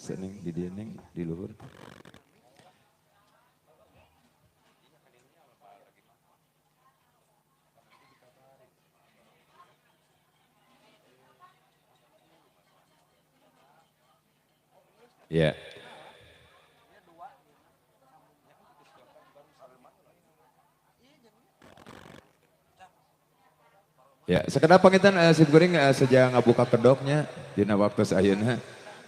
Seneng di dieu, Neng, di luhur. Ya. Ya, sekedap panginten sim kuring sejak ngabuka kedoknya dina waktu ayeuna.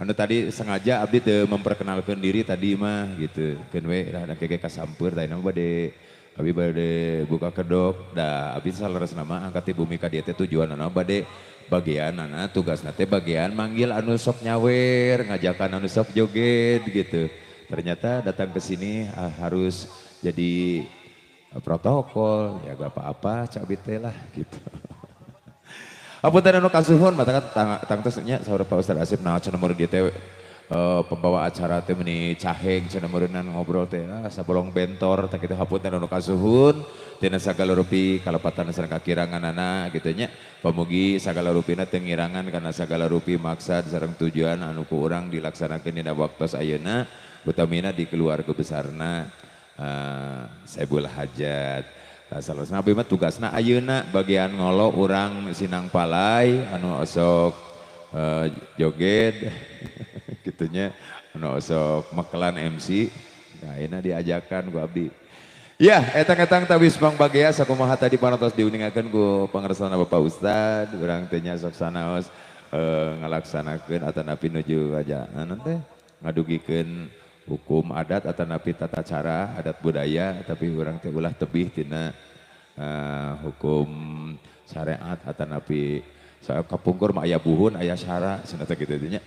Anu tadi sengaja abdi teu memperkenalkan diri tadi mah gitu. Keun we lah da kege kasampeur tadi mah bade abdi bade buka kedok da abdi saleresna mah angkat ti bumi ka dieu teh tujuanna bade bagianana tugasna teh bagian manggil anu sok nyawer, ngajakan anu sok joget gitu. Ternyata datang ke sini harus jadi protokol, ya gak apa-apa cak abdi teh lah gitu. Apunten anu kasuhun matakan tangtos nya saur Pak Ustaz Asep naon cenah meureun dieu teh pembawa acara teh meuni caheng cenah meureunan ngobrol teh sabolong bentor tah kitu. Hapunten anu kasuhun tina sagala rupi kalepatan sareng kakiranganana kitu nya. Pamugi sagala rupina teu ngirangan kana sagala rupi maksad sareng tujuan anu ku urang dilaksanakeun dina waktos ayeuna, utamina di keluarga besarna Saibul Hajat. Salesna abdi mah tugasna ayeuna bagian ngolo urang Sinang Palai anu osok joget gitunya, anu osok mekelan MC. Nah, ayeuna diajakan ku abdi. Ya, etang-etang tawis Bang Bagea sakumaha tadi parantos diuningakeun ku pangersana Bapak Ustad, urang teh nya sok sanaos ngalaksanakeun atanapi nuju ajakan teh ngadugikeun hukum adat atanapi tata cara adat budaya, tapi urang teh ulah tebih tina hukum syariat atanapi kapungkur mah aya buhun aya syara cenah teh kitu nya.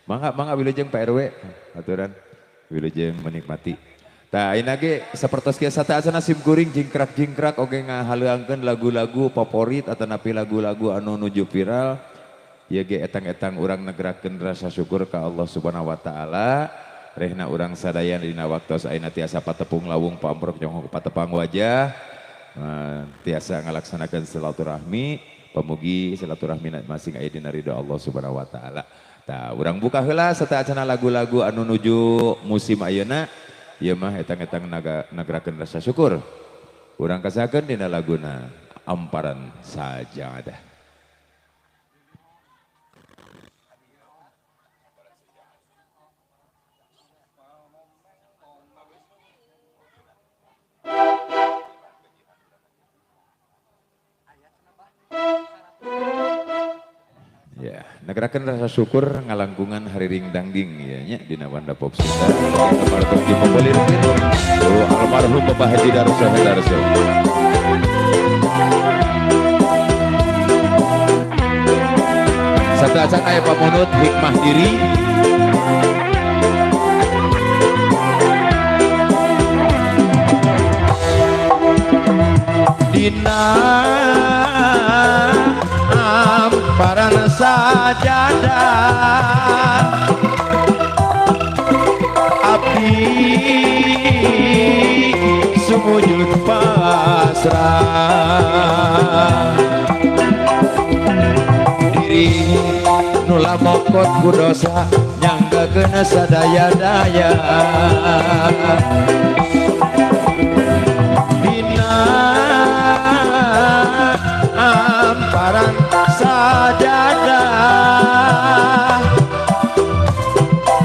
Mangga mangga wilujeng Pak RW aturan wilujeng menikmati. Tah ayeuna ge sapertos kieu sateuacanna sim kuring jingkrak-jingkrak oge ngahaleuangkeun lagu-lagu favorit atanapi lagu-lagu anu nuju viral. Ieu ge etang-etang urang negerakeun rasa syukur ka Allah Subhanahu wa taala. Rehna urang sadaya dina waktos ayeuna tiasa patepung lawung pamprok jonghok patepang wajah, tiasa ngalaksanakeun silaturahmi, pamugi silaturahmi masing aya dina ridho Allah Subhanahu wa taala. Tah urang buka heula sateuacanna lagu-lagu anu nuju musim ayeuna. Ieu mah etang-etang nagerakeun rasa syukur. Urang kasakeun dina laguna Amparan Sajadah. Ya, nagerakeun rasa syukur ngalangkungan hariring dangding ya nya dina Wanda Pop Sunda. Kemarin dipopulirkeun ku almarhum Bapak Haji Darso Hendarso. Sateuacan aya pamunut hikmah diri. Dina amparan sajadah abdi sumujud pasrah diri nula mokot ku dosa nyanggakeun sadaya-daya dina amparan sajadah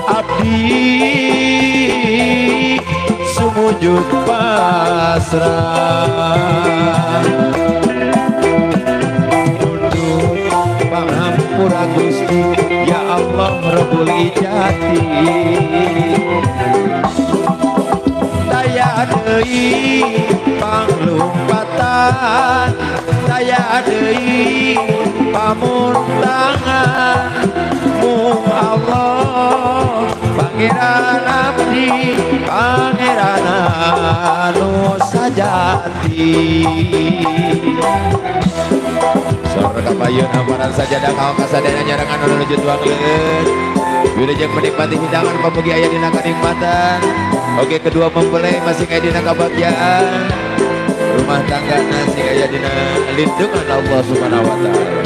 abdi sumujud pasrah tunduk panghampura Gusti ya Allah Rabbul Ijati daya deui panglumpatan daya deui pamuntangan mung Allah Pangeran abdi Pangeran anu sajati. Saur kapayun amparan sajadah kawa kasadayana nyarengan anu nuju tuang leueut. Wilujeng menikmati hidangan pamugi aya dina kanikmatan. Oke kedua mempelai masing aya dina kabagjaan. Rumah tangga sing aya dina lindungan Allah Subhanahu wa taala.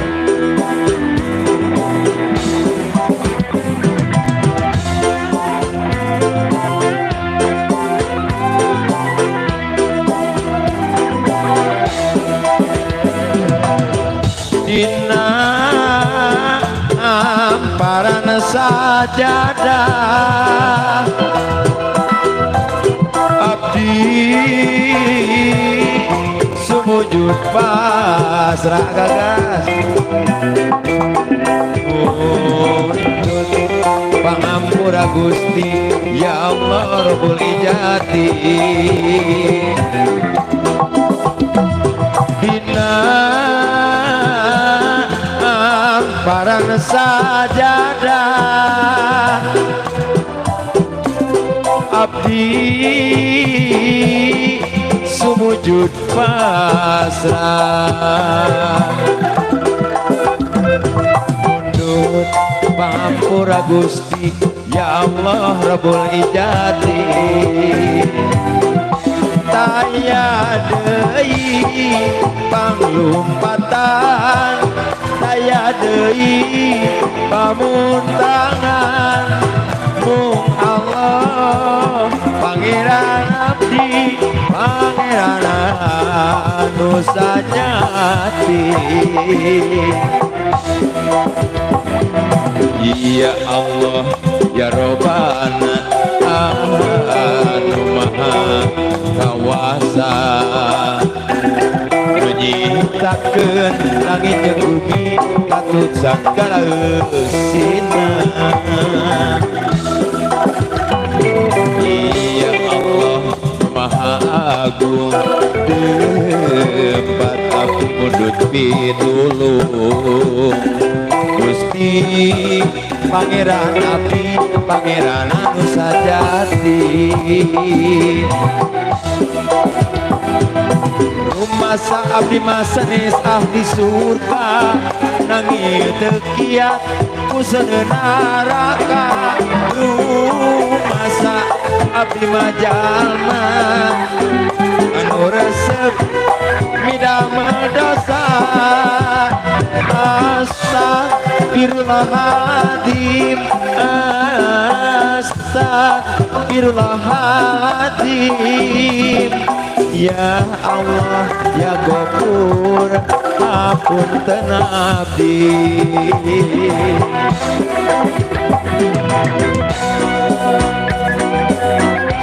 Sajadah abdi sumujud pasrah gagas mundut pangampura Gusti ya Allah Rabbul Ijati dina barang sajadah abdi sumujud pasrah mundut pangampura Gusti ya Allah Rabbul Ijati taya deui panglumpatan taya deui pamuntangan mung Allah pangeran abdi pangeran anu sajati. Ya Allah ya Robbana anu maha kawasa menyiptakeun langit jeung bumi katut sagala eusina. Ya Allah maha agung tempat abdi mundut pitulung Gusti pangeran abdi pangeran anu sajati. Rumasa abdi masanes ahli surga nanging teu kiat ku neraka. Rumasa abdi mah jalma anu resep midamel dosa. Astagfirullahaladzim, astagfirullahaladzim. Ya Allah ya Ghafur hapunten abdi.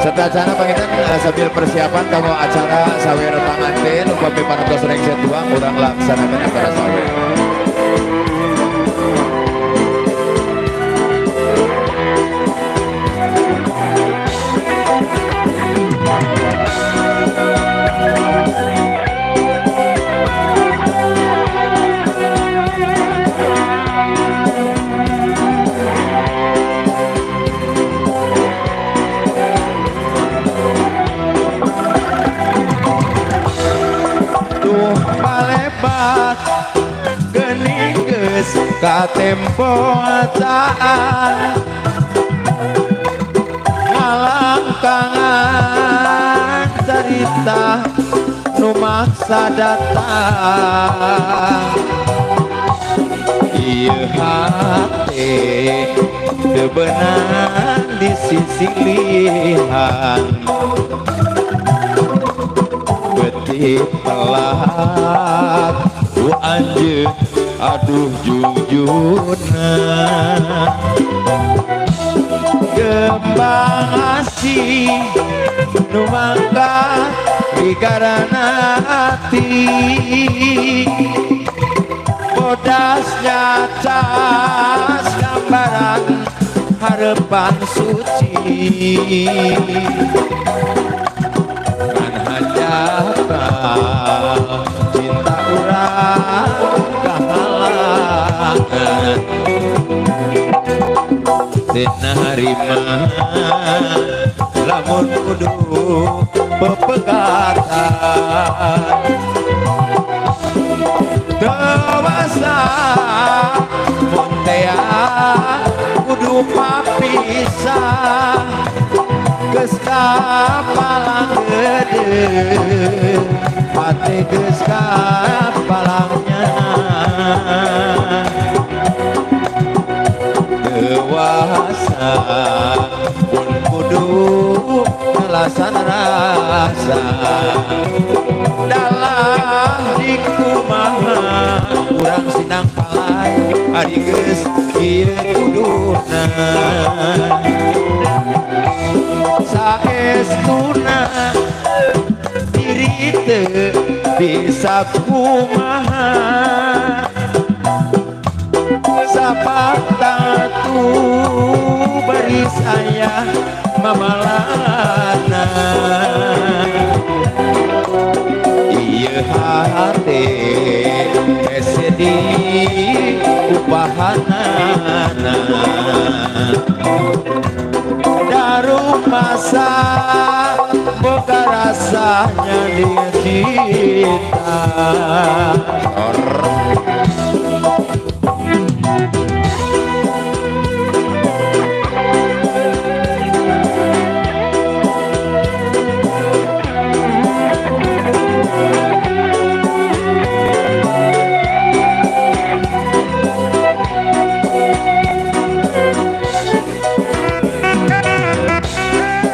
Serta acara panginten sambil persiapan kanggo acara sawer panganten upami parantos rengse tuang urang laksanakan acara sawer. Katempotaan ngalangkangan carita nu maksa datang. Ieu hate teu beunang di sisilihan beuti pelak ku anjeun aduh jungjuna Gembang asih nu mangkat digarana ati bodas nyacas gambaran harapan suci kan hajatan cinta urang kahalangan dina harima lamun kudu pepegatan dewasa mun tea kudu papisah geus kapalang gede hate geus kapalangnya dewasa pun kudu alasan rasa dalam dikumaha Urang Sinang Palai, ari geus kieu kuduna. Saestuna diri teu bisa kumaha, sapakta tuh baris aya mamalana. Ieu hate hese di upahanana, darumasa boga rasanya dia cinta.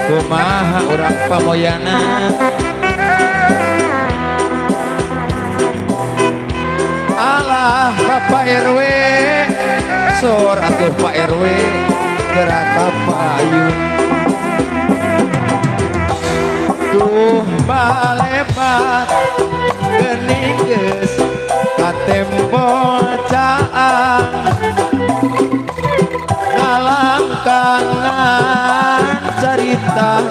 Kumaha urang Pamoyana? Alah, Bapak RW, sor atuh Pak RW, gerak payun. Tuh balebat geuning geus katempo caang, ngalangkangan carita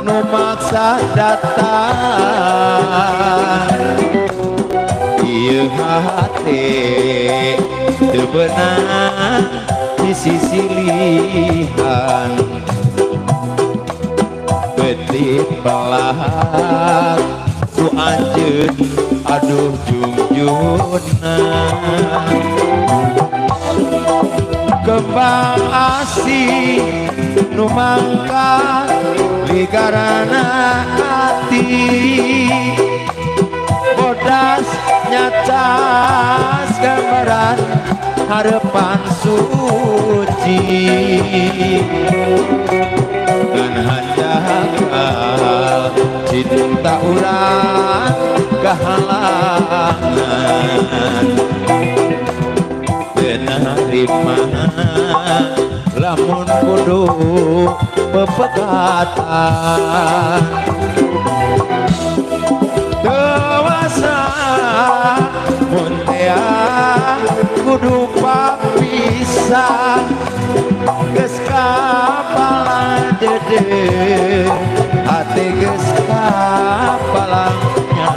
nu maksa datang. Ieu hate teu beunang di sisilihan, beutik pelak ku anjeun, aduh jungjuna. Kembang asih nu mangka ligarana ati, bodas nyacas gambaran harapan suci. Ngan hanjakal cinta urang kahalangan, narima lamun kudu pepegatan. Dewasa mun tea kudu papisah, geus kapalang dede hate geus kapalangnya.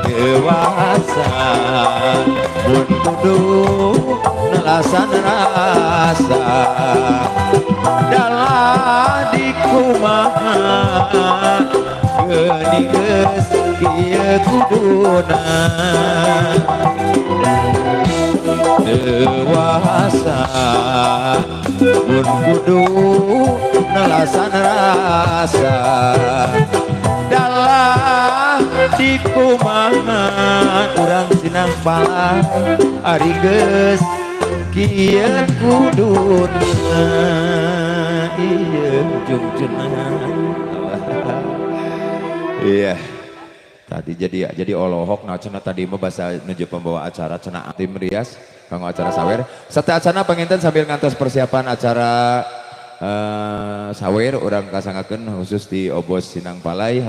Dewasa mun kudu nelasan rasa, dalah dikumaha geuning geus kieu kuduna. Dewasa mun kudu nelasan rasa, dalah dikumaha urang Sinang Palai, ari geus kieu kuduna. Ieu jungjuna. Iya. Tadi jadi olohok nah cenah tadi mah bahasa nuju pembawa acara cenah tim rias kanggo acara sawer. Satu acara panginten sambil ngantos persiapan acara sawer urang kasangakeun khusus di Obos Sinang Palai.